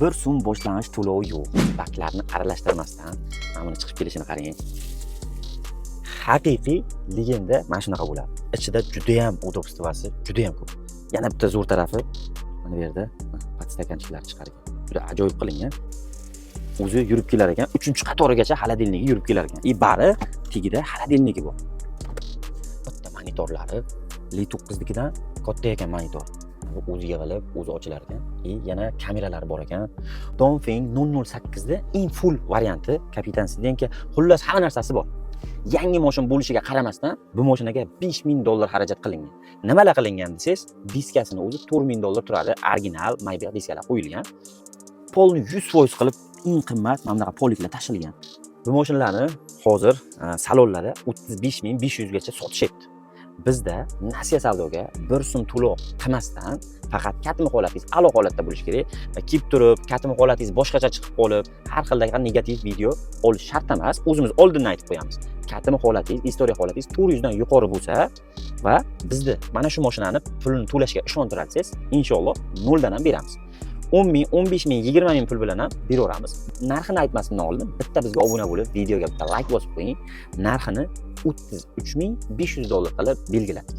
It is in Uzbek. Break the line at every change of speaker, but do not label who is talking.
1 so'm boshlang'ich to'lovi yo'q. Baklarni aralashtirmasdan mana buni chiqib kelishini qarang. Haqiqiy Legenda mana shunaqa bo'ladi. Ichida judayam удобство si judayam ko'p. Yana bitta zo'r tarafi, mana bu yerda подстаканчик lar chiqar ekan. Juda ajoyib qilingan. O'zi yurib kelar ekan, uchinchi qatorigacha холодильник i yurib kelar ekan. И bari tagida холодильник i bor. Katta monitorlari, Li 9nikidan katta ekan monitor. O'zi yig'ilib, o'zi ochilar ekan. И yana kameralari bor ekan. Dongfeng 008 da eng full varianti, kapitan сиденье, xullas, hamma narsasi bor. Yangi mashina bo'lishiga qaramasdan, bu mashinaga 5000 dollar xarajat qilingan. Nimalar qilingan desangiz, diskasini o'zi 4000 dollar turadi. Original Maybach diskalar qo'yilgan. Polni 100% qilib eng qimmat mana bunaqa полик lar tashilgan. Bu mashinalarni hozir salonlarda 35 500 gacha sotishyapti. Bizda nasiya savdoga 1 so'm to'lov qilmasdan, faqat katma holatingiz a'lo holatda bo'lishi kerak. Va kelib turib, katma holatingiz boshqacha chiqib qolib, har xildagi negativ video olish shart emas. O'zimiz oldindan aytib qo'yamiz. Katma holatingiz, история holatingiz 400 dan yuqori bo'lsa va bizni mana shu mashinani pulini to'lashga ishontirasiz, inshaalloh noldan ham beramiz. 10 ming, 15 ming, 20 ming pul bilan ham beraveramiz. Narxini aytmasimdan oldin bitta bizga obuna bo'lib, videoga bitta layk bosib qo'ying. Narxini 33 500 dollar qilib belgiladik.